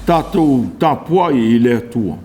Tatou tapuai i le Atua.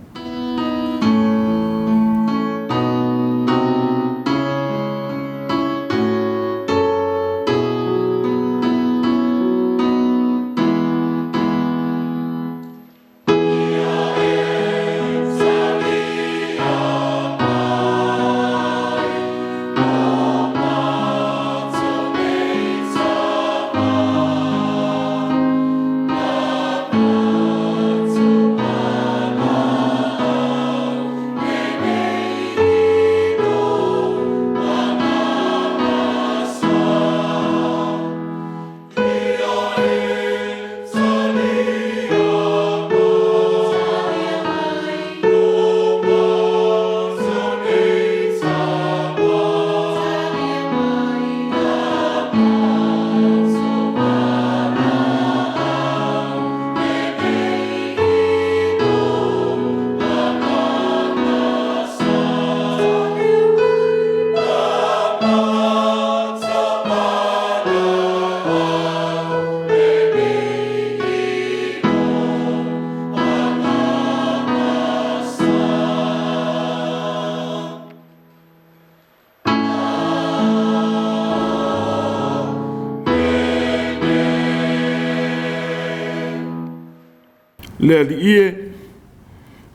Le Alii e,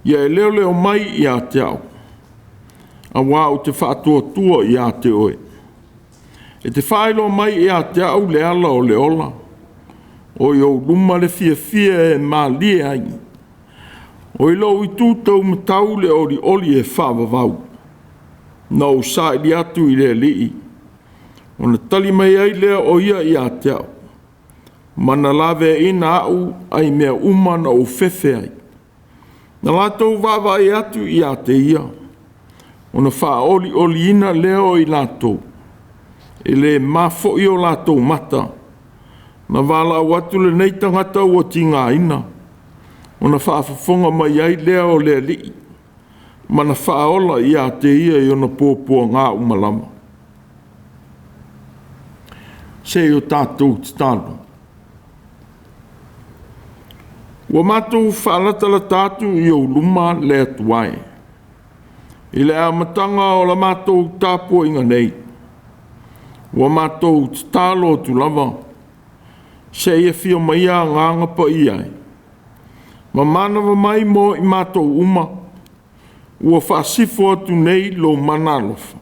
ia e leoleo mai ia te au, auā ou te faatuatua ia te oe. E te faailoa mai ia te au le ala o le ola, o i ou luma le fiafia e malie ai. O i lou itu taumatau le olioli e faavavau. Na ou saili atu i le Alii, ona tali mai ai lea o ia ia te au, ma na laveaina au ai mea uma na ou fefe ai. Na latou vaavaai atu ia te ia, ona faaolioliina lea o i latou, e le ma foi o latou mata, na valaau atu lenei tagata ua tigaina, ona faafofoga mai ai lea o le Alii, ma na faaola ia te ia i ona puapuaga uma lava. Se i o tatou tatalo. Ua matou faalatalata atu i ou luma le Atua e, i le amataga o la matou tapuaiga nei, ua matou tatalo atu lava, se i afio mai Agaga Paia e, ma manava mai mo i matou uma, ua faasifo atu nei lou mana alofa,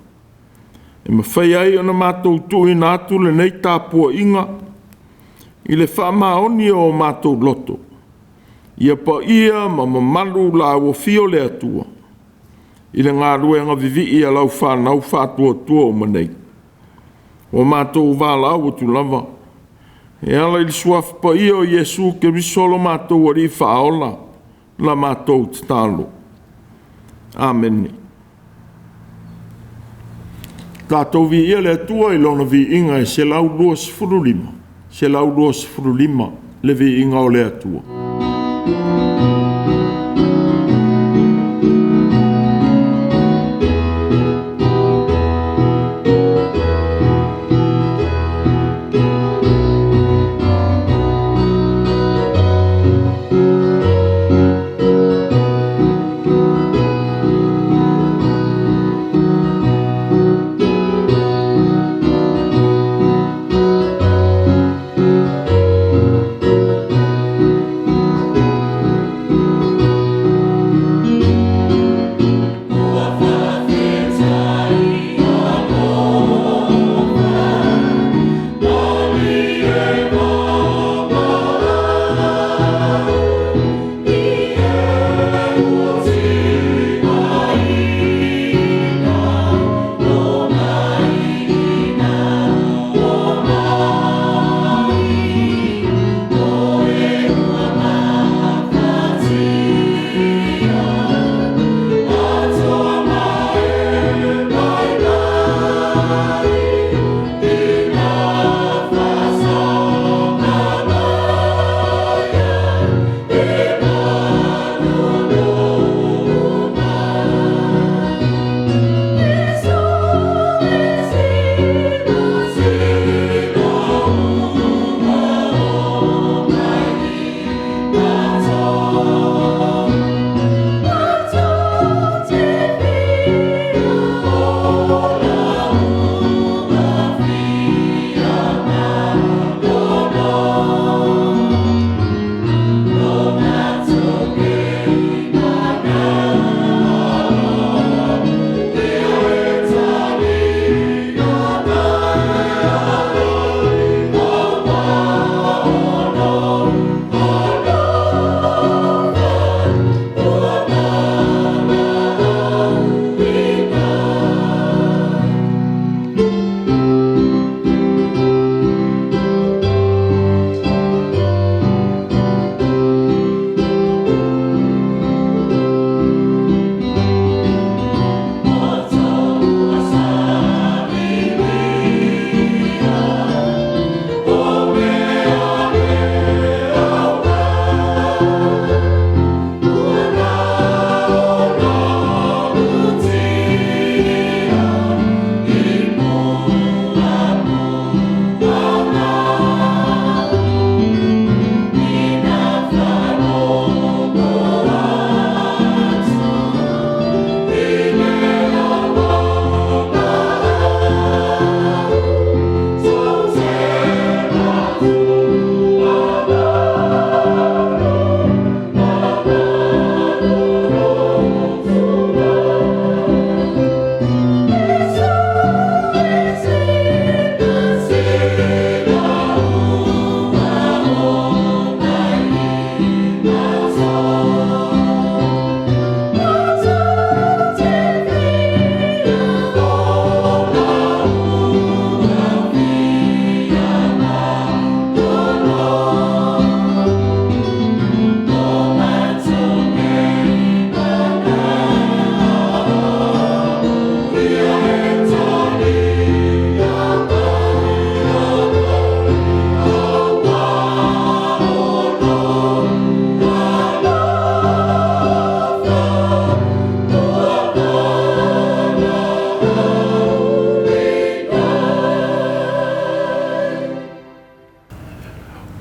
e mafai ai ona matou tuuina atu lenei tapuaiga i le faamaoni o matou loto, ia paia ma mamalu lauafio le Atua i le galuega vivii a lau fanau faatuatua uma nei. Ua matou valaau atu lava e ala i le Suafa Paia o Iesu Keriso lo matou Alii Faaola la matou tatalo. Amene. Tatou viia le Atua i Lona viiga e 125, 125 le viiga o le Atua.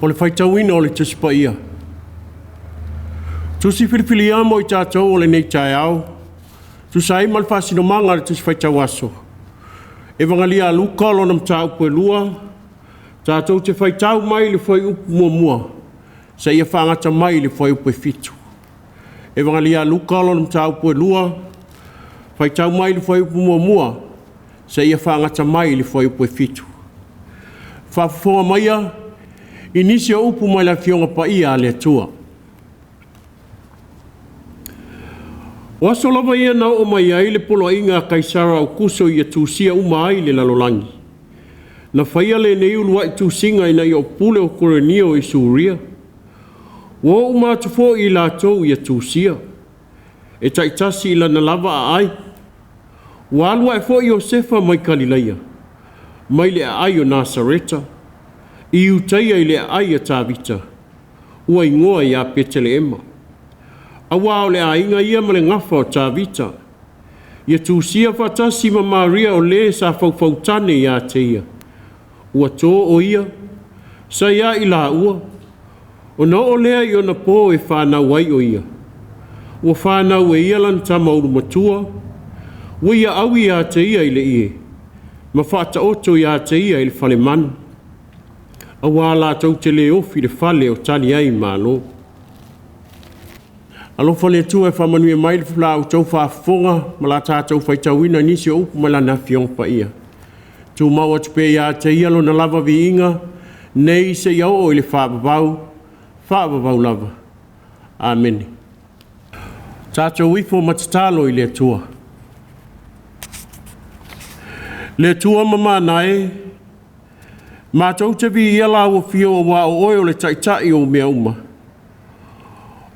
O le faitauina o le Tusi Paia. Tusi filifilia mo i tatou o lenei taeao, tusa ai ma le faasinomaga a le Tusi Faitau Aso, Evagalii a Luka lona mataupu e 2, tatou te faitau mai le fuaiupu 1 seia faagata mai le fuaiupu e 7. Evagalia a Luka lona mataupu e 2, faitau mai le fuaiupu 1 seia faagata mai le fuaiupu e 7. Faafofoga maia i nisi o upu mai le Afioga Paia a le Atua. O aso lava ia na oo mai ai le poloaiga a Kaisara Aukuso ia tusia uma ai le lalolagi. Na faia lenei uluai tusiga ina ia pule o Korenio i Suria. Ua oo uma atu foi i latou ia tusia, e taitasi i lana lava aai. Ua alu ae foi Iosefa mai Kalilaia, mai le aai o Nasareta, i Iutaia i le aai a Tavita, ua igoa ia Petelehema. Auā o le aiga ia ma le gafa o Tavita. Ia tusia faatasi ma Maria o le sa faufautane ia te ia, ua to o ia, sa ia i laua, ona oo lea i ona pō e fanau ai o ia. Ua fanau e ia lana tama ulumatua, ua ia aui ia te ia i le ie, ma faataoto ia te ia i le falemanu, auā latou te le ofi i le fale o tali ai malo. Alofa le Atua e faamanuia mai le la outou faafofoga ma la tatou faitauina i nisi o upu mai Lana Afioga Paia. Tumau atu pea ia te Ia Lona lava viiga, nei seia oo i le faavavau, faavavau lava. Amene. Tatou ifo ma tatalo i le Atua. Le Atua mamana e, matou te viia lau afio auā o oe o le Taitai o mea uma.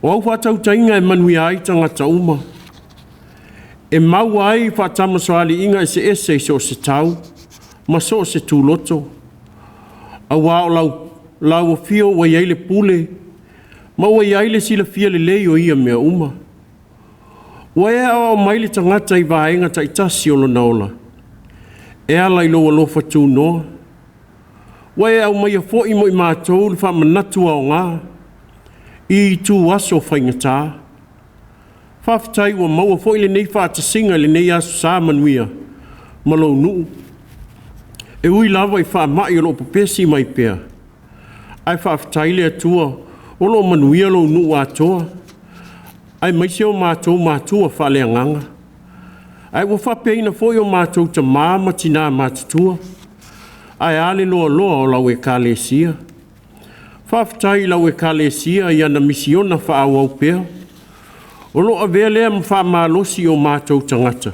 O au faatautaiga e manuia ai tagata uma, e maua ai faatamasoaliiga eseese i so o se tau ma so o se tuloto, auā o lau afio ua i ai le pule ma ua i ai le silafia lelei o ia mea uma. Ua e aoao mai le tagata i vaega taitasi o lona ola, e ala i lou alofa tunoa. Ua e aumaia foi mo i matou le faamanatu aoga i itu aso faigata. Faafetai ua maua foi lenei faatasiga i lenei aso sa manuia ma lou nuu. E ui lava i faamai o lo o pepesi mai pea, ae faafetai le Atua o lo o manuia lou nuu atoa, aemaise o matou matua faaleagaga. Ae ua faapeaina foi o matou tamā ma tinā matutua, ae a le loaloa o lau Ekalesia. Faafetai i lau Ekalesia i ana misiona faaauau pea, o lo o avea lea ma faamalosi i o matou tagata,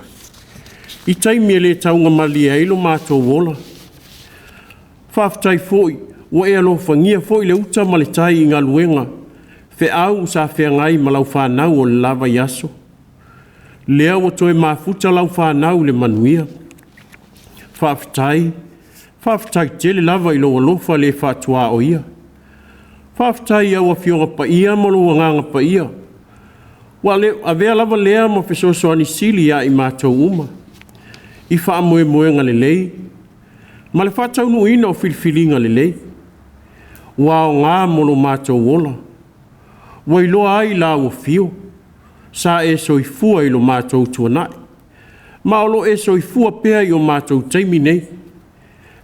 i taimi e le taugamalie ai lo matou ola. Faafetai foi ua e alofagia foi le uta ma le tai i galuega feau sa feagai ma lau fanau o le la vaiaso. Lea ua toe mafuta lau fanau i le manuia. Faafetai, faafetai tele lava i lou alofa le faatuaoia. Faafetai i au Afioga Paia ma lou Agaga Paia, ua avea lava lea ma fesoasoani sili ia i matou uma, i faamoemoega lelei, ma le faataunuuina o filifiliga lelei, ua aoga mo lo matou ola, ua iloa ai lau afio, sa e soifua i lo matou tuanai, ma o lo o e soifua pea i o matou taimi nei,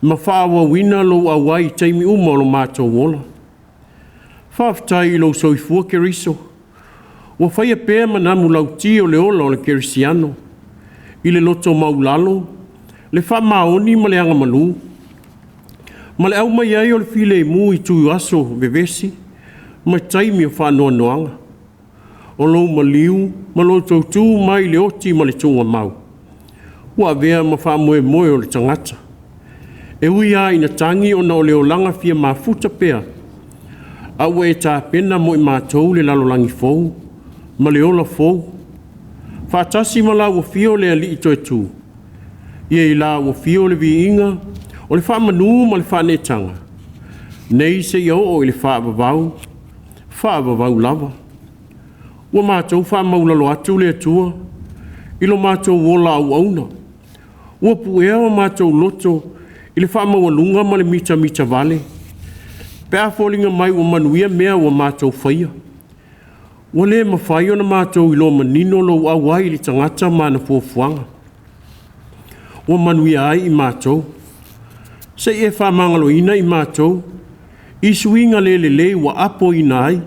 ma faaauauina lou auai i taimi uma o lo matou ola. Faafetai i lou soifua Keriso, ua faia pea ma namulauti o le ola o le kerisiano, i le loto maualalo, le faamaoni ma le agamalu, ma le aumai ai o le filemu i ituaso vevesi ma taimi o faanoanoaga. O lou maliu ma lou tautu mai le oti ma le tugamau, ua avea ma faamoemoe o le tagata. E ui lava ina tagi ona o le olaga fia mafuta pea, a ua e tapena mo i matou le lalolagi fou ma le ola fou, faatasi ma lau afio le Alii Toetū, ia i lau afio le viiga, o le faamanu ma le faaneetaga, nei seia oo i le faavavau, faavavau lava. Ua matou faamaulalo atu le Atua i lo matou ola auauna, ua puea o matou loto i le faamaualuga ma le mitamitavale. Pe a foliga mai ua manuia mea ua matou faia, ua le mafai ona matou iloa manino lou auai i le tagata ma ana fuafuaga. Ua manuia ai i matou. Se i e faamagaloina i matou i suiga le lelei ua apoina ai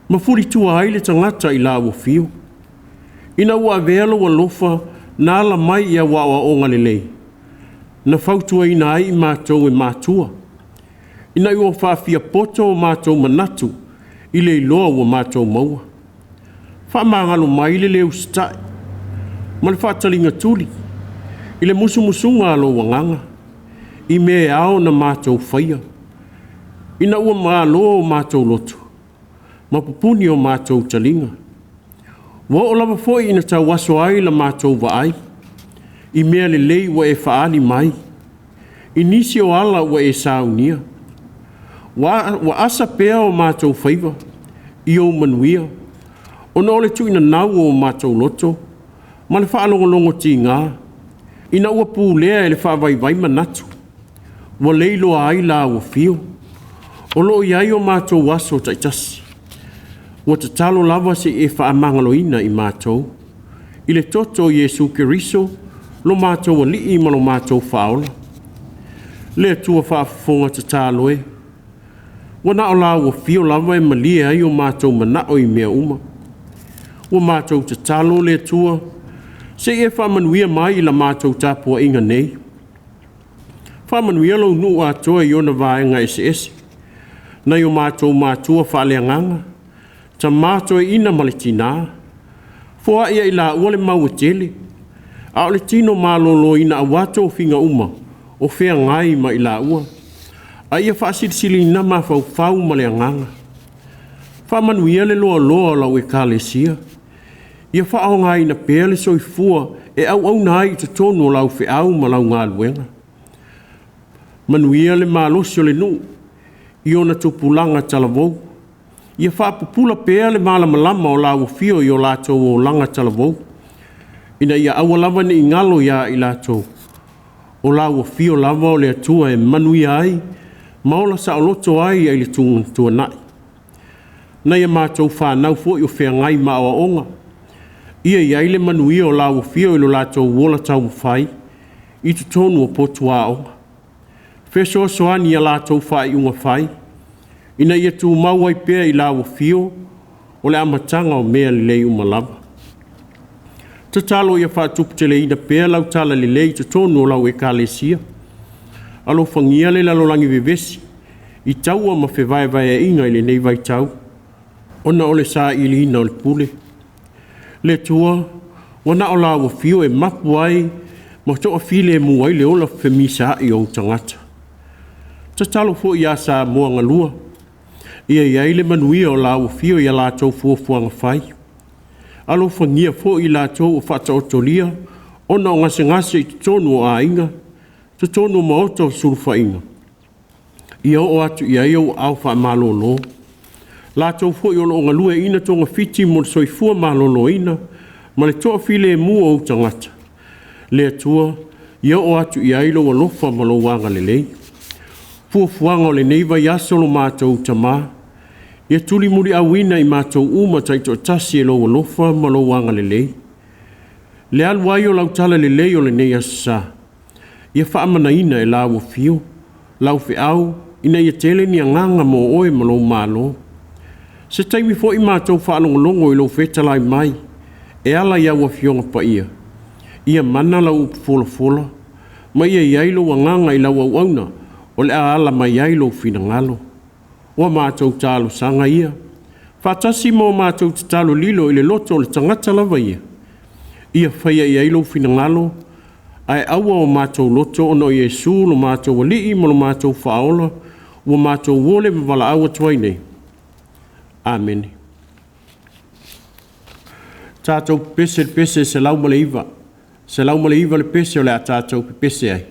ma fulitua ai le tagata i lau afio. Ina ua avea lou alofa na ala mai i au aoaoga lelei, na fautuaina ai i matou e matua, ina ua faafiapoto o matou manatu i le iloa ua matou maua. Faamagalo mai le le usitai ma le faataliga tuli i le musumusuga a lou agaga, i mea e ao ona matou faia, ina ua malo o matou loto ma pupuni o matou taliga. Ua oo lava foi ina tauaso ai la matou vaai i mea lelei ua e faaali mai, i nisi o ala ua e saunia. Ua asa pea o matou faiva i ou manuia, ona o le tuuinanau o matou loto ma le faalogologo tiga, ina ua pulea e le faavaivai manatu, ua le iloa ai lau afio. O lo o i ai o matou aso taitasi. Ua tatalo lava se i e faamagaloina i matou, i le toto o Iesu Keriso, lo matou Alii ma lo matou Faaola. Le Atua faafofoga tatalo e, ua na o lau afio lava e malie ai o matou manao i mea uma. Ua matou tatalo le Atua, se i e faamanuia mai i la matou tapuaiga nei. Faamanuia lou nuu atoa i ona vaega eseese, nai o matou matua faaleagaga, tama toeaina ma le tina, foai e i laua le mau e tele, a o le tino maloloina aua tofiga uma o feagai ma i laua, a ia faasilisiliina mafaufau ma le agaga. Faamanuia le loaloa o lau Ekalesia, ia faaaogaina pea le soifua e auauna ai i totonu o lau feau ma lau galuega. Manuia le malosi o le nuu i ona tupulaga talavou, ia faapupula pea le malamalama o lau afio i o latou olaga talavou, ina ia aua lava ne i galo ia i latou, o lau afio lava o le Atua e manuia ai ma ola saoloto ai i le tuanai. Nai a matou fanau foi o feagai ma aoaoga, ia i ai le manuia o lau afio i lo latou ola taumafai i totonu o potu aoga. Fesoasoani ia latou faaiuga fai, ina ia tumau ai pea i lau afio o le amataga o mea lelei uma lava. Tatalo ia faatuputeleina pea lau talalelei i totonu o lau Ekalesia. Alofagia le lalolagi vevesi i taua ma fevaevaeaiga i lenei vaitau, ona o le sailiina o le pule. Le Atua, ua na o lau afio e mapu ai ma toafilemu ai le ola femisaai o ou tagata. Tatalo foi ia Samoa galua, ia i ai le manuia o lau afio ia latou fuafuaga fai. Alofagia foi i latou o faataotolia ona o gasegase i totonu o aiga, totonu o maota o sulufaiga, ia oo atu i ai ou aao faamalolo. Latou foi o lo o galueaiina togafiti mo le soifua maloloina ma le toafilemu o ou tagata, le Atua, ia oo atu i ai lou alofa ma lou agalelei. Fuafuaga o lenei vaiaso lo matou Tama, ia tulimuliauina i matou uma taitoatasi e lou alofa ma lou agalelei. Le alu ai o lau talalelei o lenei aso sa, ia faamanaina e lau afio, lau feau, ina ia tele ni agaga mo oe ma lou malo. Se taimi foi matou faalogologo i lou fetalai mai, e ala i au Afioga Paia, ia mana lau upu folafola, ma ia i ai lou agaga i lau auauna, o le a ala mai ai lou finagalo. O a matou talosaga ia, faatasi ma o matou tatalo lilo i le loto o le tagata lava ia, ia faia i ai lou finagalo, ae aua o matou loto ona o Iesu lo matou Alii ma lo matou Faaola, ua matou ole ma valaau atu ai nei. Amene. Tatou pepese le pese 109, 109 le pese o le a tatou pepese ai.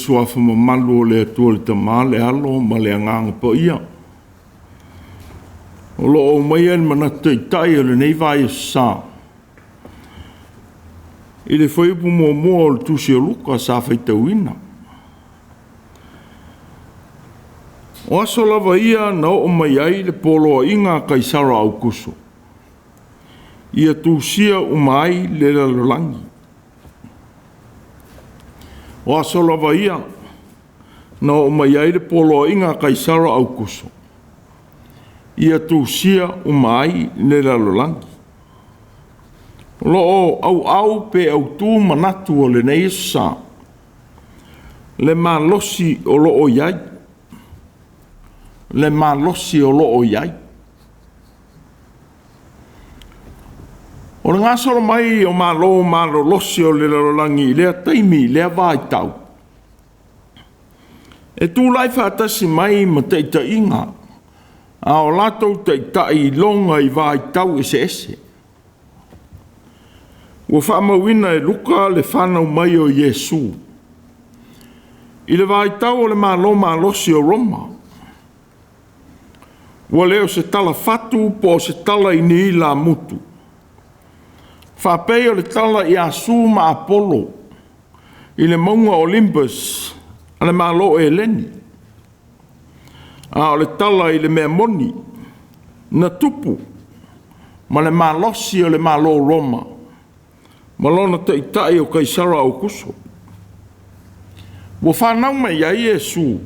Suafa mamalu o le Atua le Tama, le Alo ma le Agaga Paia. O lo o aumaia le manatu taitai o lenei vaiaso sa i le fuaiupu muamua o le Tusi o Luka sa faitauina. O aso lava ia na oo mai ai le poloaiga a Kaisara Aukuso, ia tusia uma ai le lalolagi. O aso lava ia na oo mai ai le poloaiga a Kaisara Aukuso, ia tusia uma ai le lalolagi. O lo o auau pe autu manatu o lenei aso sa, le malosi o lo o i ai, le malosi o lo o i ai. O le gasolo mai o Malo malolosi o le lalolagi i lea taimi i lea vaitau, e tulai faatasi mai ma taitaiga a o latou taitai iloga i vaitau eseese. Ua faamauina e Luka le fanau mai o Iesu i le vaitau o le Malo malosi o Roma. Ua le o se tala fatu po o se tala i ni ilamutu, faapei o le tala ia Su ma Apolo i le mauga Olympus a le Malo o Eleni, a o le tala i le mea moni na tupu ma le malosi o le Malo o Roma ma lona taitai o Kaisara Aukuso. Ua fanau mai ai Iesu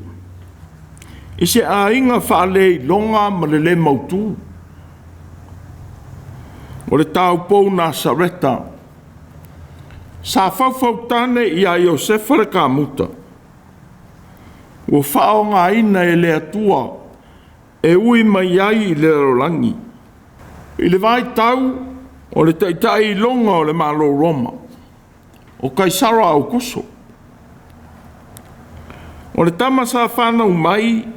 i se aiga faaleiloga ma le le mautu. O le taupou Nasareta sa faufautane ia Iosefa le kamuta, ua faaaogaina e le Atua e ui mai ai i le lalolagi. I le vaitau o le taitai iloga o le Malo Roma, o Kaisara Aukuso. O le tama sa fanau mai,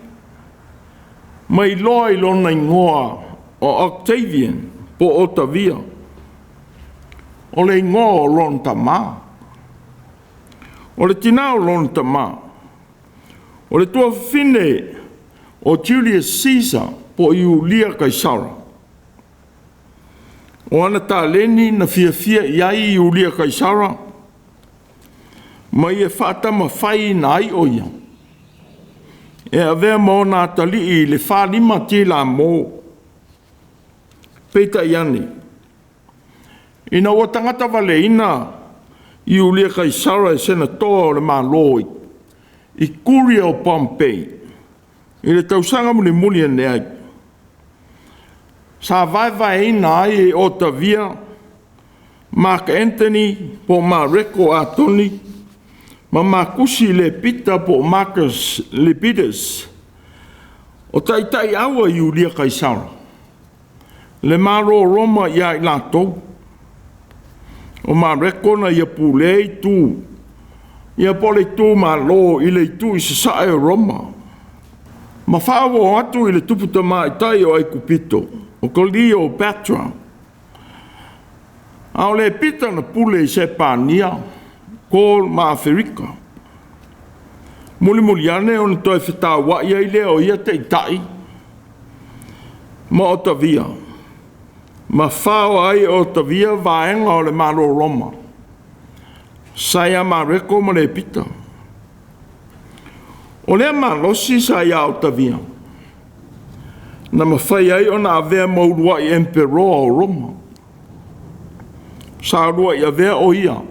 mai loa i lona igoa o Octavian po o Otavia, o le igoa o lona tama. O le tina o lona tama, o le tuafafine o Julius Caesar po o Iulia Kaisara. O ana taleni na fiafia i ai Iulia Kaisara, ma ia faatamafaiina ai o ia, e avea ma ona atalii i le 45 tilamo. Peitai ane, ina ua tagata valeina Iulia Kaisara e senatoa o le Malo i Kuria o Pompei, i le tausaga mulimuli ane ai, sa vaevaeina ai e Otavia, Mark Anthony po o Mareko Atoni, ma Makusi Lepita po o Marcus Lepidus, o taitai aua Iulia Kaisara, le Malo o Roma ia i latou. O Mareko na ia pulea itu, ia po o le itu malo i le itu i sasae o Roma, ma faaauau atu i le tupu tamaitai o Aikupito, o Cleopatra. A o Lepita na pule i Sepania, Gaul ma Aferika. Mulimuli ane ona toe fetauai ai lea o ia taitai ma Otavia, ma faoa ai e Otavia vaega o le Malo o Roma, sa ia Mareko ma Lepita. O lea malosi sa ia Otavia, na mafai ai ona avea ma uluai emperoa o Roma. Sa uluai avea o ia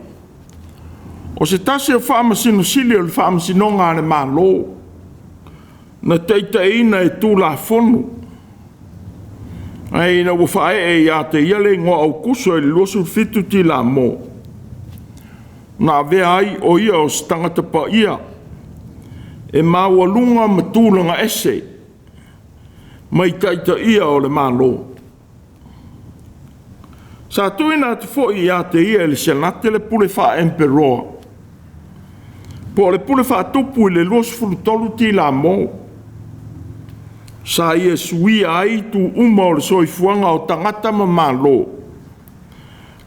o se tasi o faamasino sili o le faamasinoga a le Malo, na taitaiina e Tulafono, ae ina ua faaee ia te ia le igoa Aukuso i le 27 tilamo, na avea ai o ia o se tagata paia e maualuga ma tulaga ese mai taitaia o le Malo. Sa tuuina atu foi ia te ia e le Senate le pule faa-emperoa, po o le pule faatupu i le 23 tilamo, sa ia suia ai itu uma o le soifuaga o tagata ma Malo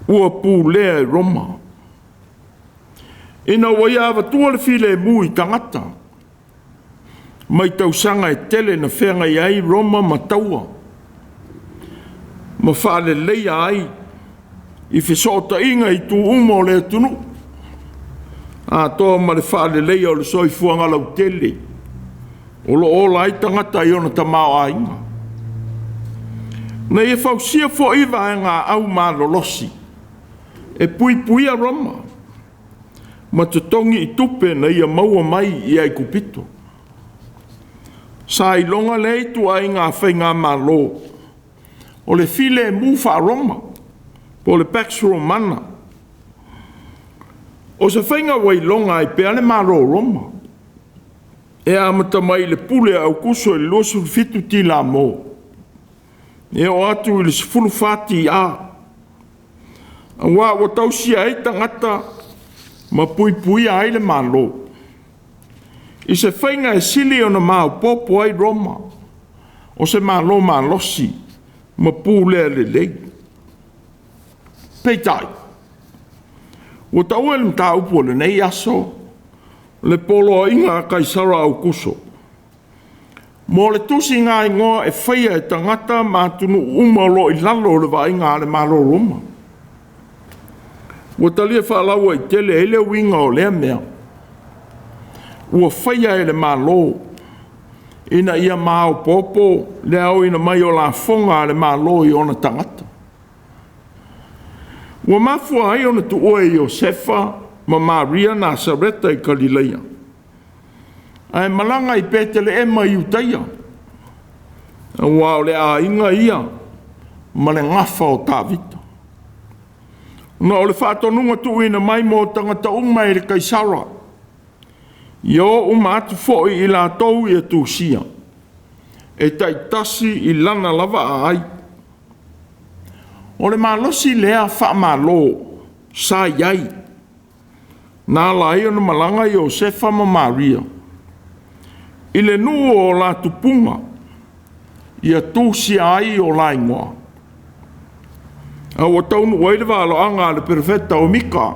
ua pulea e Roma. Ina ua ia avatua le filemu i tagata mai tausaga e tele na feagai ai Roma ma taua, ma faaleleia ai i fesootaiga i itu uma o le atunuu, atoa ma le faaleleia o le soifuaga lautele o lo o ola ai tagata i ona tamaoaiga. Na ia fausia foi vaegaau malolosi e puipuia Roma ma totogi i tupe na ia maua mai i Aikupito. Sa iloga lea ituaiga faigamalo o le filemu faa-Roma po o le Pax Romana. O se faiga ua iloga ai pea le Malo o Roma, e amata mai i le pule a Aukuso i le 27 Tilamo e oo atu i le 14 TA, aua ua tausia ai tagata ma puipuia ai le Malo i se faiga e sili ona maopoopo ai Roma o se Malo malosi ma pulea lelei. Peitai, ua taua i le mataupu o lenei aso le poloaiga a Kaisara Aukuso mo le tusigaigoa e faia e tagata ma atunuu uma o lo o i lalo o le vaaiga a le Malo o Roma. Ua talia faalauaitele ai le uiga o lea mea ua faia e le Malo ina ia maopoopo le aoina mai o lafoga a le Malo i ona tagata. Ua mafua ai ona tuua e Iosefa ma Maria Nasareta i Kalileia, ae malaga i Peteleema i Iutaia, aua o le aiga ia ma le gafa o Tavita. Ona o le faatonuga tuuina mai mo tagata uma e le Kaisara, ia o uma atu foi i latou ia tusia, e taitasi i lana lava aai. O le malosi lea faamalo sa i ai, na ala ai ona malaga Iosefa ma Maria i le nuu o la tupuga, ia tusia ai o la igoa. A ua taunuu ai le valoaga a le perofeta o Mika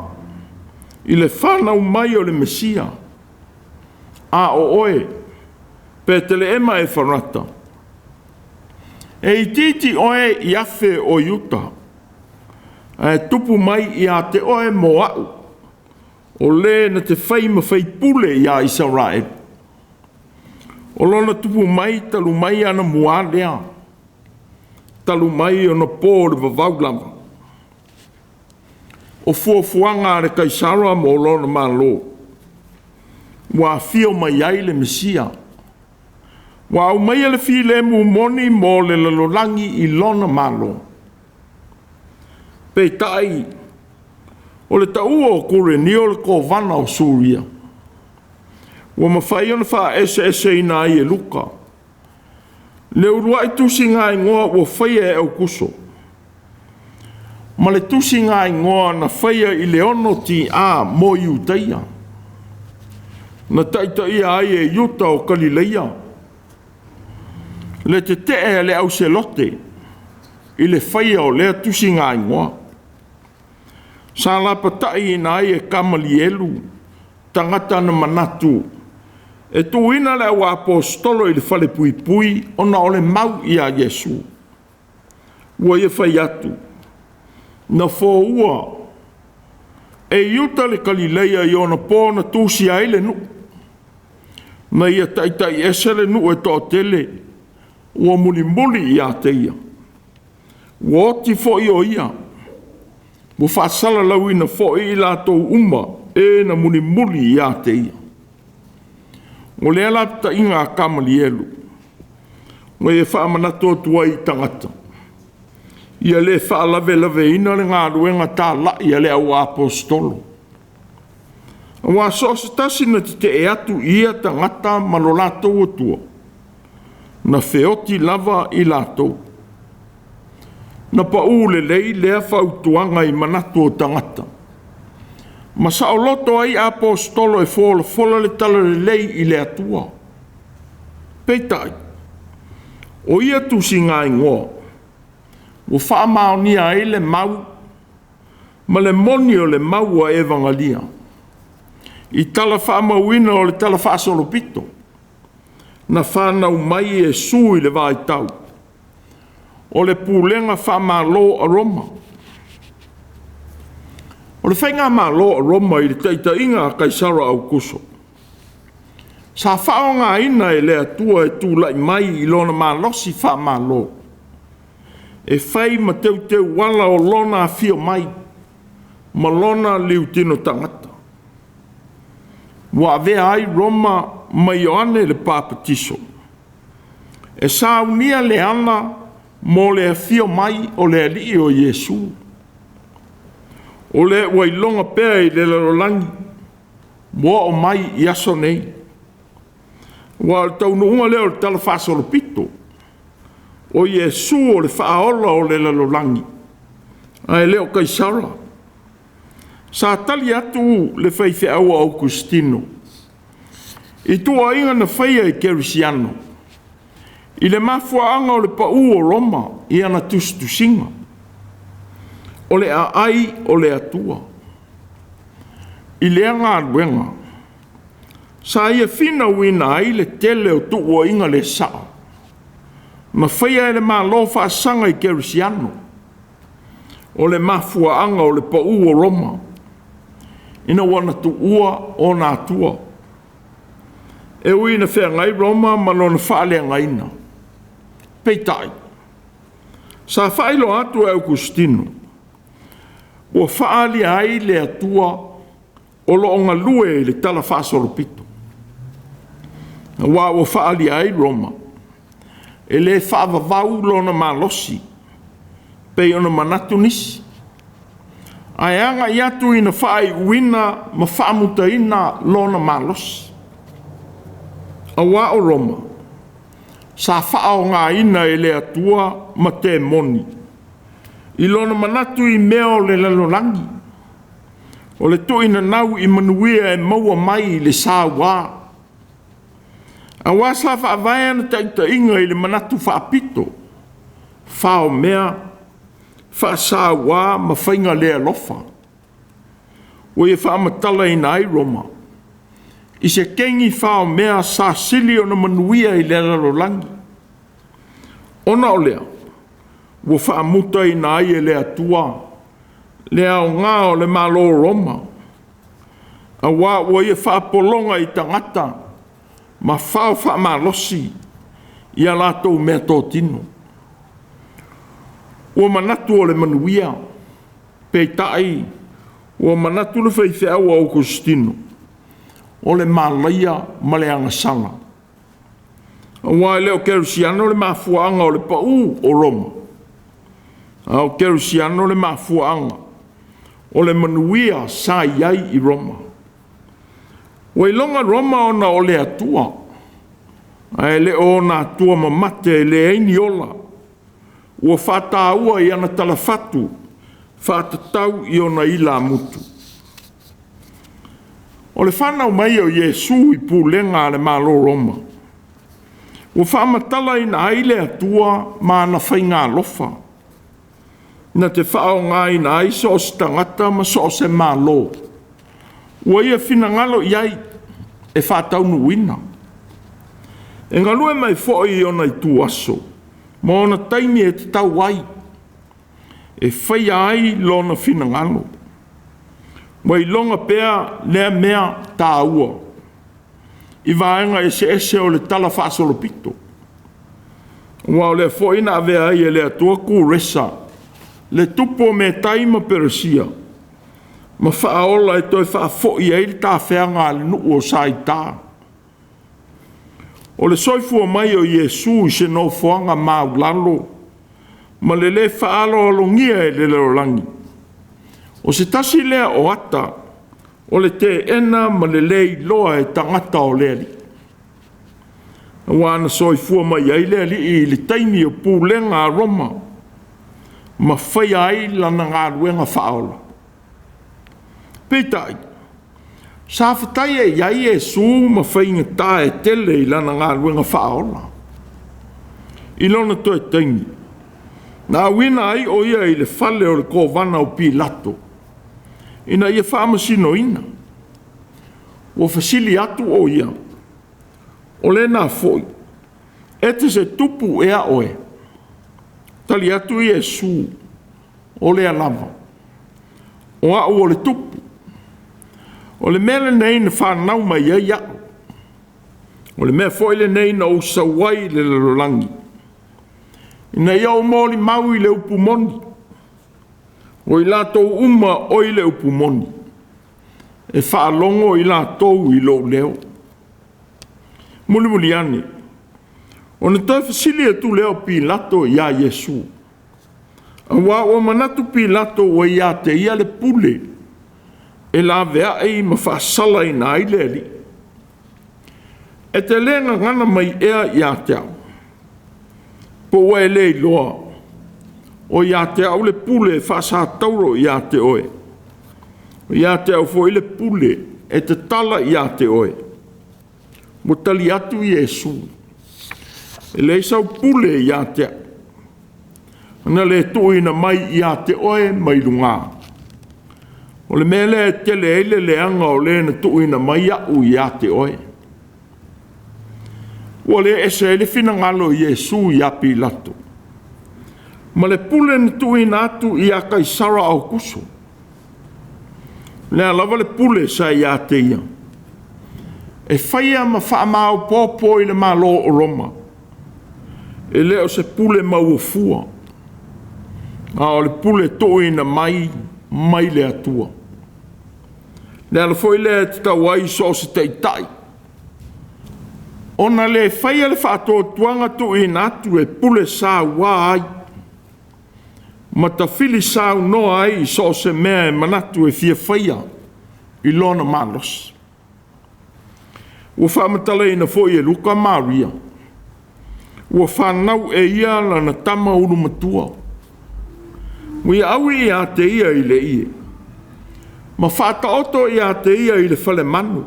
i le fanau mai o le Mesia. A o oe, Peteleema Efarata, e itiiti oe i afe o Iuta, ae tupu mai ia te oe mo a'u, o le na te fai ma faipule ia Isaraelu. O lona tupu mai talu mai anamua lea, talu mai ona po o le vavau lava. O fuafuaga a le Kaisara mo lona Malo, ua afio mai ai le Mesia, ua aumaia le filemu moni mo le lalolagi i lona Malo. Peitai, o le taua o Kurenio le kovana o Suria, ua mafai ona faaeseeseina ai e Luka le uluai tusigaigoa ua faia e Aukuso, ma le tusigaigoa na faia i le 6 TA mo Iutaia, na taitaia ai e Iuta o Kalileia le tetee a le auselote i le faia o lea tusigaigoa. Sa lapataiina ai e Kamalielu tagata na manatu e tuuina le auaposeitolo i le falepuipui ona o le mau ia Iesu. Ua ia fai atu, na foua e Iuta le Kalileia i ona po na tusia ai le nuu, na ia taitai ese le nuu e toatele ua mulimuli ia te ia. Ua oti foi o ia, ua faasalalauina foi i latou uma e na mulimuli ia te ia. O lea lapataiga a Kamalielu, ua ia faamanatu atu ai i tagata, ia le faalavelaveina le galuega talai a le auaposeitolo. Aua so o se tasi na tetee atu i ia tagata ma lo latou Atua, na feoti lava i latou. Na pau lelei lea fautuaga i manatu o tagata, ma saoloto ai aposetolo e folafola le talalelei i le Atua. Peitai, o ia tusigaigoa ua faamaonia ai le mau ma le moni o le mau a Evagalia. I tala faamauina o le Tala Faasolopito, na fanau mai Iesu i le vaitau o le pulega faamalo a Roma. O le faigamalo a Roma i le taitaiga a Kaisara Aukuso, sa faaaogaina e le Atua e tulai mai i lona malosi faamalo, e fai ma teuteuala o lona afio mai ma lona liutino tagata. Ua avea ai Roma ma Ioane le Papatiso e saunia le ala mo le afio mai o le Alii o Iesu. O lea ua iloga pea i le lalolagi ua oo mai i aso nei. Ua o le taunuuga lea o le Tala Faasolopito, o Iesu o le faaola o le lalolagi, ae le o Kaisara. Sa tali atu le faifeau a Aukustino i tuuaiga na faia i Kerisiano i le mafuaaga o le pau o Roma i ana tusitusiga, o le aai o le Atua. I lea galuega, sa ia finauina ai le tele o tuuaiga le sao ma faia e le Malo faasaga i Kerisiano, o le mafuaaga o le pau o Roma, ina ua na tuua ona atua. E ui ina feagai Roma ma lona faaleagaina, peitai, sa faailoa atu e Aukustino, ua faaalia ai le Atua o lo o galue i le Tala Faasolopito, aua ua faaalia ai Roma e le faavavau lona malosi pei ona manatu nisi, ae agai atu ina faaiuina ma faamutaina lona malosi. Aua o Roma sa faaaogaina e le Atua ma temoni i lona manatu i mea o le lalolagi, o le tuuinanau i manuia e maua mai i le saua, aua sa faavae ana taitaiga i le manatu faapito, faomea, faasaua ma faiga le alofa, ua ia faamatalaina ai Roma i se kegi faomea sa sili ona manuia i le lalolagi. Ona o lea, ua faamutaina ai e le Atua le aoga o le Malo o Roma, aua ua ia faapologa i tagata ma fao faamalosi i a latou meatotino. Ua manatu o le manuia, peitai ua manatu le faifeau a Aukustino, o le malaia ma le agasala, aua e le o kerisiano le mafuaaga o le pau o Roma, a o kerisiano le mafuaaga o le manuia sa i ai i Roma. Ua iloga Roma ona o le Atua, ae le o ona atua mamate e leai ni ola, ua faataua i ana talafatu faatatau i ona ilamutu. O le fanau mai o Iesu i pulega a le Malo o Roma, ua faamatalaina ai le Atua ma ana faiga alofa, na te faaaogaina ai so o se tagata ma so o se malo ua ia finagalo i ai e faataunuuina. E galue mai foi i ona ituaso ma ona taimi e tatau ai, e faia ai lona finagalo. Ua iloga pea lea mea taua i vaega eseese o le Tala Faasolopito, aua o lea foi na avea ai e le Atua Kuresa le tupu o Metai ma Peresia ma faaola e toe faafoi ai le tafeaga a le nuu o Saita. O le soifua mai o Iesu i se nofoaga maulalo ma le lē faaaloalogia e le lalolagi, o se tasi lea o ata o le teena ma le lē iloa e tagata o le Alii, aua na soifua mai ai le Alii i le taimi o pulega a Roma ma faia ai lana galuega faaola. Peitai, sa fetaiai ai Iesu ma faigata e tele i lana galuega faaola. I lona toe taimi, na auina ai o ia i le fale o le kovana o Pilato ina ia faamasinoina. Ua fesili atu o ia, O lena foi, e te se tupu ea oe? Tali atu Iesu, O lea lava, o au o le tupu. O le mea lenei na fanau mai ai au, o le mea foi lenei na ou sau ai i le lalolagi, ina ia ou molimau i le upu moni. O i latou uma o i le upu moni, e faalogo i latou i lou leo. Mulimuli ane, ona toe fesili atu lea o Pilato iā Iesu, auā ua manatu Pilato ua ia te ia le pule e laveai ma faasalaina ai le alii. E te le gagana mai ea ia te au, po ua e le iloa o ia te au le pule e faasatauro ia te oe, o ia te au foi le pule e tatala ia te oe? Ua tali atu Iesu, E leai sau pule ia te au, na le tuuina mai ia te oe mai lugā. O le mea lea e tele ai le leaga o le na tuuina mai au ia te oe. Ua le ese ai le finagalo o Iesu iā Pilato, ma le pule na tuuina atu ia Kaisara Aukuso. O le a lava le pule sa ia te ia, e faia ma faamaopoopo i le Malo o Roma, e le o se pule mauafua, a o le pule tuuina mai mai le Atua. Le ala foi lea e tatau ai so o se taitai ona le faia le faatuatuaga tuuina atu e pule saua ai ma tafili saunoa ai i so o se mea e manatu e fia faia i lona malosi. Ua faamatalaina foi e Luka Maria, ua fanau e ia lana tama ulumatua, ua ia aui ia te ia i le ie, ma faataoto ia te ia i le falemanu,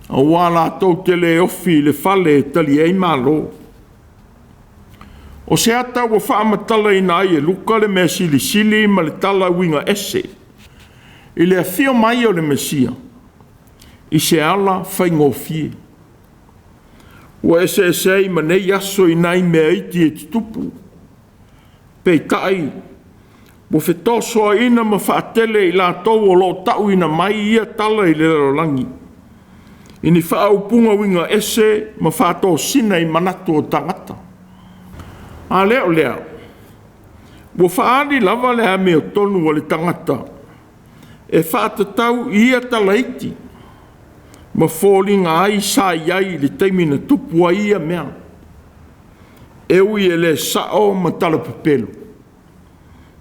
auā latou te le ofi i le fale e tali ai malo. O se ata ua faamatalaina ai e Luka le mea silisili ma le tala uiga ese i le afio mai o le Mesia i se ala faigofie. Ua eseese ai ma nei aso i nai mea iti e tutupu, peitai ua fetosoaina ma faatele i latou o lo o tauina mai ia tala i le lalolagi i ni faaupuga uiga ese ma faatosina i manatu o tagata. A le o lea, ua faaali lava le amiotonu a le tagata e faatatau i ia tala iti ma foliga ai sa i ai i le taimi na tupu ai ia mea, e ui e le sao ma talapepelo,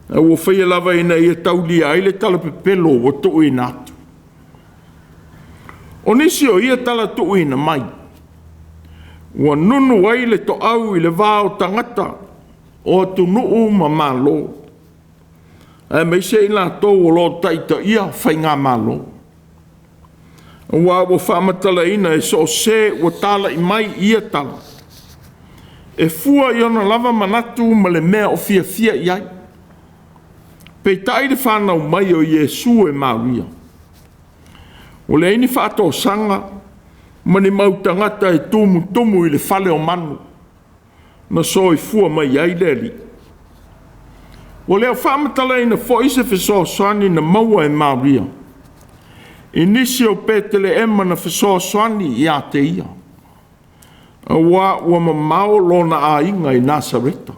ae ua faia lava ina ia taulia ai le talapepelo ua tuuina atu. O nisi o ia tala tuuina mai, ua nunu ai le toau i le va o tagata o atunuu ma Malo, aemaise i latou o lo o taitaia faigamalo, auā ua faamatalaina e so o se ua talai mai i ia tala, e fua i ona lava manatu ma le mea o fiafia i ai. Peitai le fanau mai o Iesu e Maria, ua leai ni faatosaga ma ni mau tagata e tumutumu i le fale o manu na soifua mai ai le Alii. Ua le o faamatalaina foi se fesoasoani na maua e Maria i nisi o Peteleema na fesoasoani ia te ia, auā ua mamao lona aiga i Nasareta.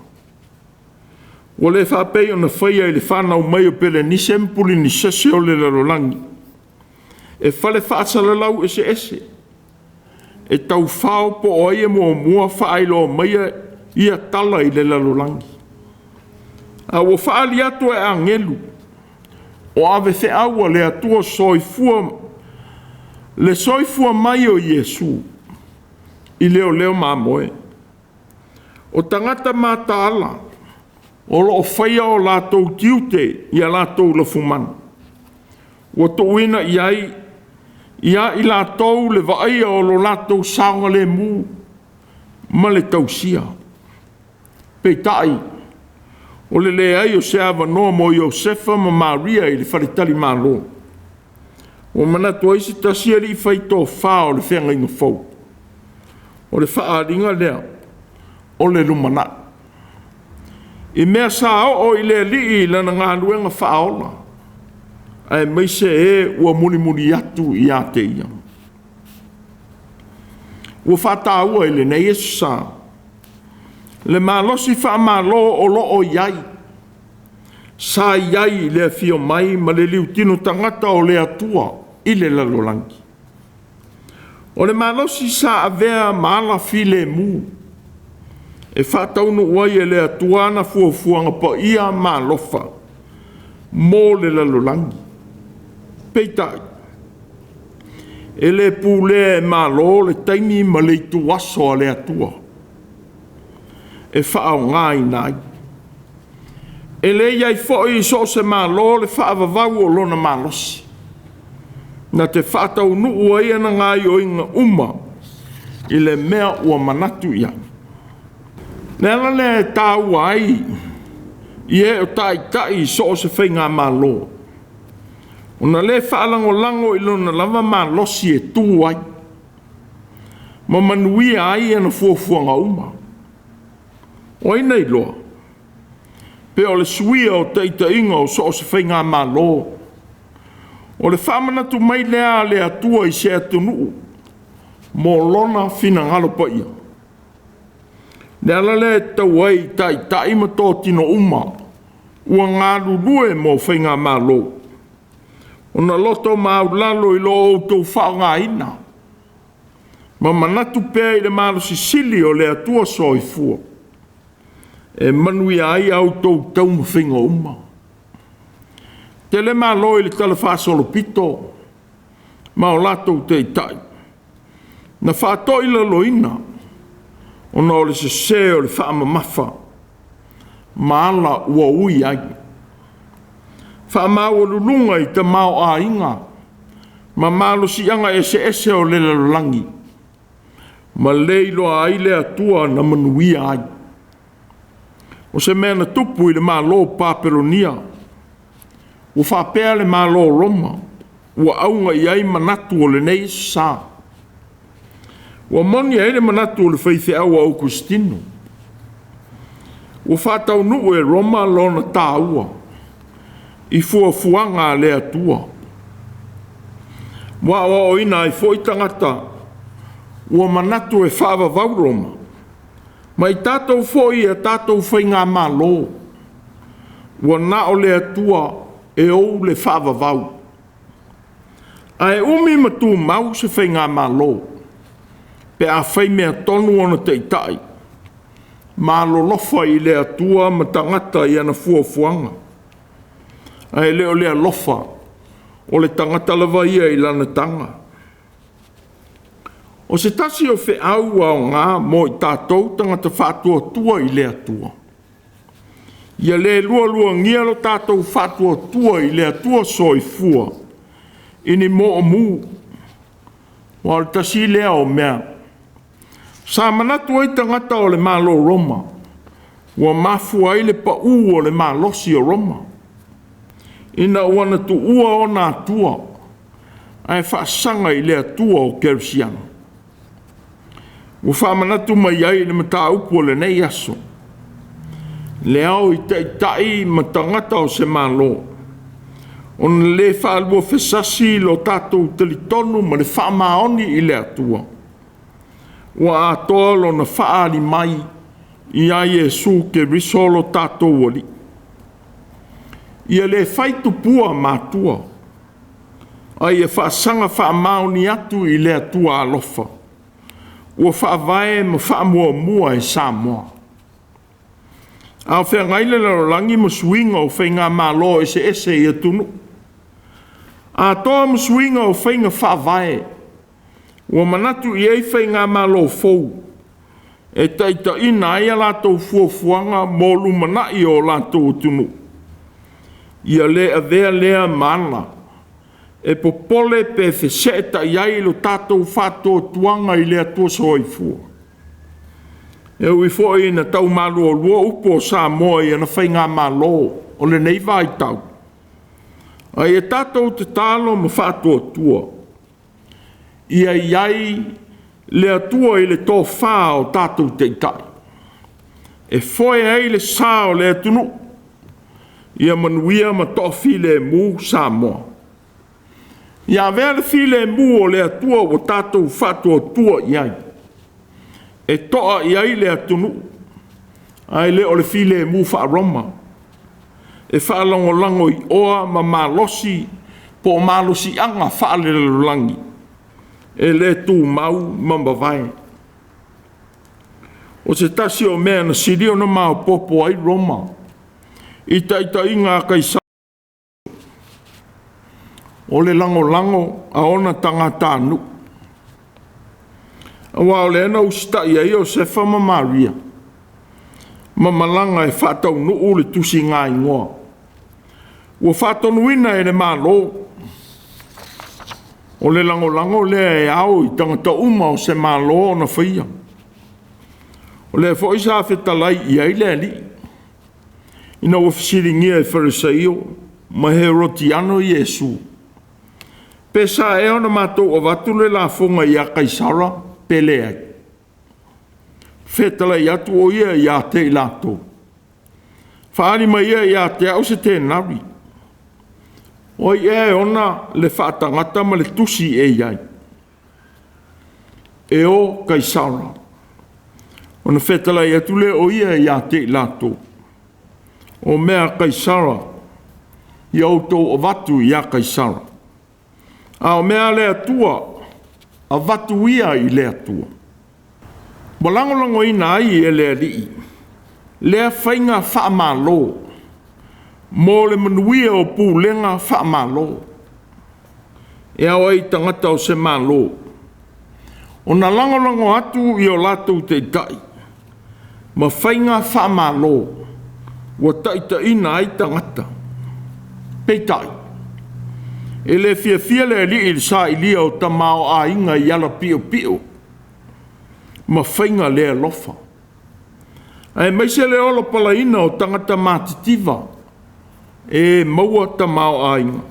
Ua le faapei ona faia i le fanau mai o Pelenise ma Pulinisese o le lalolagi, e fale faasalalau eseese e taufao po o ai e muamua faailoa mai ia tala i le lalolagi. A ua faaali atu e agelu o avefeau a le Atua soifua le soifua mai o Iesu i leoleo mamoe. O tagata mataala o lo o faia o latou tiute i a latou lafumanu, ua tuuina i ai ia i latou le vaaia o lo latou saogalemu ma le tausia. Peitai, o le leai o se avanoa mo Iosefa ma Maria i le faletalimalo, Ua manatu ai se tasi alii fai tofa o le feagaiga fou, o le faaaliga lea o le lumanai. I mea sa oo i le Alii i lana galuega faaola, aemaise e ua mulimuli atu ia te ia. Ua faataua i lenei Aso Sa le malosi faamalo o lo o i ai, sa i ai i le afio mai ma le liutino tagata o le Atua i le lalolagi. O le malosi sa avea ma ala filemu e faataunuu ai e le Atua ana fuafuaga paia ma alofa mo le lalolagi. Peitai, e le pulea e Malo le taimi ma le ituaso a le Atua e faaaogaina ai. E le i ai foi i so o se Malo le faavavau o lona malosi, na te faataunuu ai ana gaoioiga uma i le mea ua manatu i ai. Le ala lea e taua ai i e o taitai i so o se faigamalo, ona le faalagolago i lona lava malosi e tu ai ma manuia ai ana fuafuaga uma. O ai na iloa? Pe o le suia o taitaiga o so o se faigamalo, o le faamanatu mai lea a le Atua i se atunuu mo lona finagalo paia. Le ala lea e tatau ai i taitai ma totino uma ua galulue mo faigamalo, ona loto maualalo i lo outou faaaogaina ma manatu pea i le malosi sili o le Atua Soifua e manuia ai a outou taumafaiga uma. Tele malo i le talafaasolopito ma o latou taitai na faatoilaloina ona o le sese o le faamamafa ma ala ua ui ai. Faamaualuluga i tamaoaiga ma malosiaga eseese o le lalolagi, ma le iloa ai le Atua na manuia ai. O se mea na tupu i le Malo o Papelonia, ua faapea le Malo o Roma, ua auga i ai manatu o lenei sa. Ua moni ai le manatu o le faifeau a Aukositino, ua faataunuu e Roma lona taua i fuafuaga a le Atua. Ua aoaoina ai foi tagata ua manatu e faavavau Roma, ma i tatou foi ia tatou faigamalo, ua na o le Atua e ou le faavavau. Ae umi ma tumau se faigamalo pe a fai mea tonu ona taitai, ma alolofa i le Atua ma tagata i ana fuafuaga, ae le o le alofa o le tagata lava ia i lana taga. O se tasi o feau aoga mo i tatou tagata faatuatua i le Atua, ia le lualuagia lo tatou faatuatua i le Atua Soifua i ni moomu, aua o le tasi lea o mea sa manatu ai tagata o le Malo o Roma, ua mafua ai le pau o le malosi o Roma, ina ua na tuua ona atua ae faasaga i le Atua o Kerisiano. Ua faamanatu mai ai le mataupu o lenei aso, le ao i taitai ma tagata o se Malo, ona le faaluafesasi lo tatou talitonu ma le faamaoni i le Atua, ua atoa lona faaali mai ia Iesu Keriso lo tatou Alii. Ia le fai tupua matua, a ia faasaga faamaoni atu i le Atua alofa, ua faavae ma faamuamua e Samoa. A o feagai le lalolagi ma suiga o faigamalo eseese i atunuu, atoa ma suiga o faiga faavae, ua manatu i ai faigamalo fou e taitaiina ai a latou fuafuaga mo lumanai o latou atunuu. Ia le avea lea ma ala e popole pe feseetai ai lo tatou faatuatuaga i le Atua Soifua. E ui foi ina tau malualua upu o Samoa i ana faigamalo o lenei vaitau, A ia tatou tatalo ma faatuatua, ia i ai le Atua i le tofa o tatou taitai, e foe ai le sa o le atunuu, ia manuia ma toafilemu Samoa. Ia avea le filemu o le Atua ua tatou faatuatua i ai, e toa i ai le atunuu, ae le o le filemu faa-Roma, e faalagolago i oa ma malosi po o malosiaga faalelalolagi e le tumau ma mavae. O se tasi o mea na sili ona maopoopo ai Roma i taitaiga a Kaisara, o le lagolago a ona tagatanuu, aua o lea na usitai ai Iosefa ma Maria ma malaga e faataunuu le tusigaigoa ua faatonuina e le Malo. O le lagolago lea e ao i tagata uma o se Malo ona faia. O lea foi sa fetalai i ai le Alii ina ua fesiligia e Farisaio ma Herotiano Iesu, pe sa ea ona matou avatu le lafoga ia Kaisara pe leai. Fetalai atu o ia ia te i latou, faaali mai ia ia te au se tenari, o ai ea e ona le faatagata ma le tusi e i ai? E o Kaisara. Ona fetalai atu lea o ia ia te i latou, o mea a Kaisara, ia outou avatu ia Kaisara, a o mea a le Atua, avatu ia i le Atua. Ua lagolagoina ai e le Alii lea faiga faamalo mo le manuia o pulega faamalo. E ao ai i tagata o se Malo ona lagolago atu i o latou taitai ma faiga faamalo ua taitaiina ai tagata. Peitai, e le fiafia le Alii i le sailia o tamaoaiga i ala piopio ma faiga le alofa, aemaise le olopalaina o tagata matitiva e maua tamaoaiga,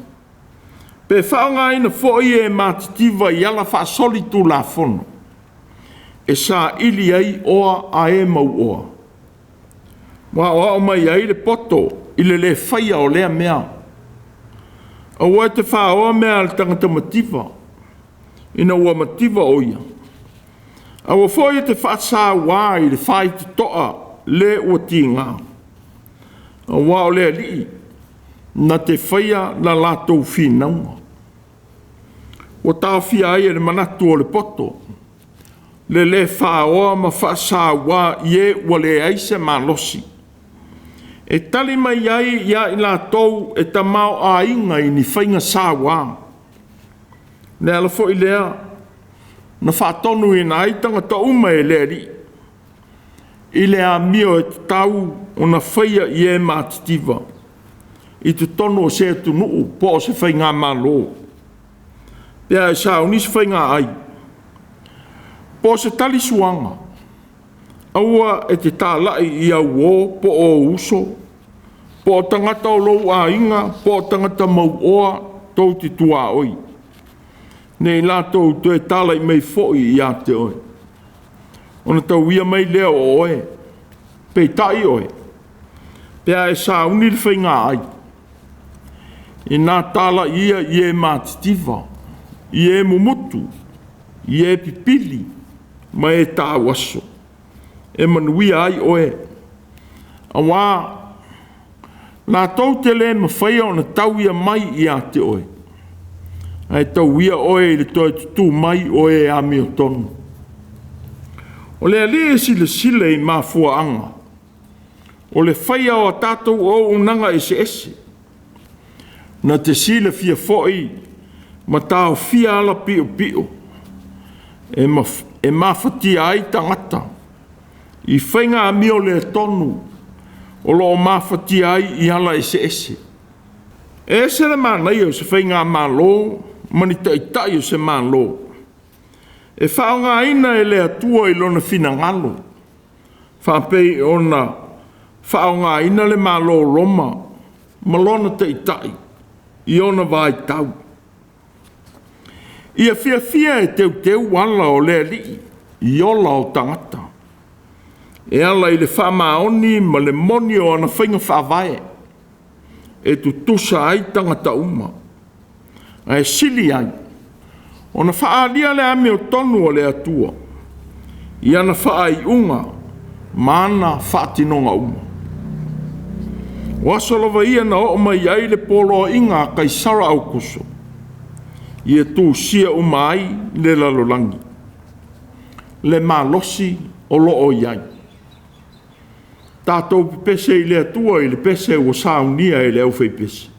pe faaaogaina foi e matitiva i ala faasolitulafono e saili ai oa a e mauoa. Ua aoao mai ai le poto i le le faia o lea mea. Aua e te faoa mea a le tagata mativa, ina ua mativa o ia. Aua foi e te faasauā i le faitotoa le ua tiga, aua o le Alii na te faia la latou finauga. Ua taofia ai e le manatu o le poto le lē faoa ma faasauā i e ua leai se malosi, e tali mai ai ia i latou e tamaoaiga i ni faiga sauā. O le ala foi lea na faatonuina ai tagata uma e le Alii i le amio e tatau ona faia i e matitiva i totonu o se atunuu po o se faigamalo, pe a e sauni se faigaai po o se talisuaga, aua e te talai i au uo po o ou uso, po o tagata o lou aiga, po o tagata mauoa tou te tuaoi, nei latou toe talai mai foi ia te oe, ona tauia mai lea o oe. Peitai oe, pe a e sauni le faigaai, ina talai ia i e matitiva, i e mumutu, i e pipili ma e tauaso, e manuia ai oe, aua latou te le mafaia ona tauia mai ia te oe, ae tauia oe i le toe tutū mai o e amiotonu. O le Alii e silasila i mafuaaga o le faia o a tatou auaunaga eseese, na te silafia foi ma taofia ala piopio e mafatia ai tagata i faiga amio le tonu o lo o mafatia ai i ala eseese. E ese le manaia o se faigamalo ma ni taitai o se Malo e faaaogaina e le Atua i lona finagalo, faapei ona faaaogaina le Malo o Roma ma lona taitai i ona vaitau. Ia fiafia e teuteu ala o le Alii i ola o tagata, e ala i le faamaoni ma le moni o ana faiga faavae, e tutusa ai tagata uma, ae sili ai ona faaalia le amiotonu a le Atua i ana faaiuga ma ana faatinoga uma. O aso lava ia na oo mai ai le poloaiga a Kaisara Aukuso, ia tusia uma ai le lalolagi, le malosi o lo o i ai. Tatou pepese i le Atua i le pese ua saunia e le aufaipese.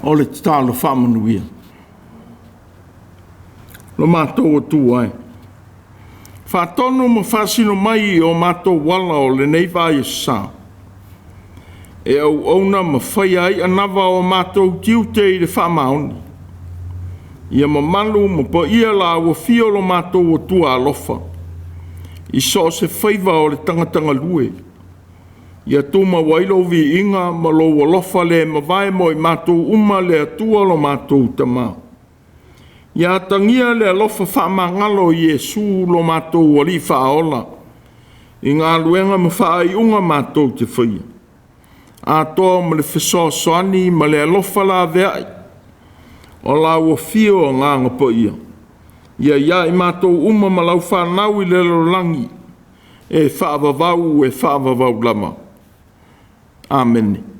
O le tatalo faamanuia. Lo matou Atua e, faatonu ma faasino mai i o matou ala o lenei vaiaso sa, e auauna ma faia ai anava o matou tiute i le faamaoni. Ia mamalu ma paia la ua fio lo matou Atua alofa, i so o se faiva o le tagatagalue, ia tumau ai lou viiga ma lou alofa le mavae mo i matou uma le Atua lo matou Tama. Ia atagia le alofa faamagalo o Iesu lo matou Alii Faaola, i galuega ma faaiuga matou te faia, atoa ma le fesoasoani ma le alofa laveai o lau afio Agaga Paia, ia i ai matou uma ma lau fanau i le lalolagi, e faavavau e faavavau lava. Amene.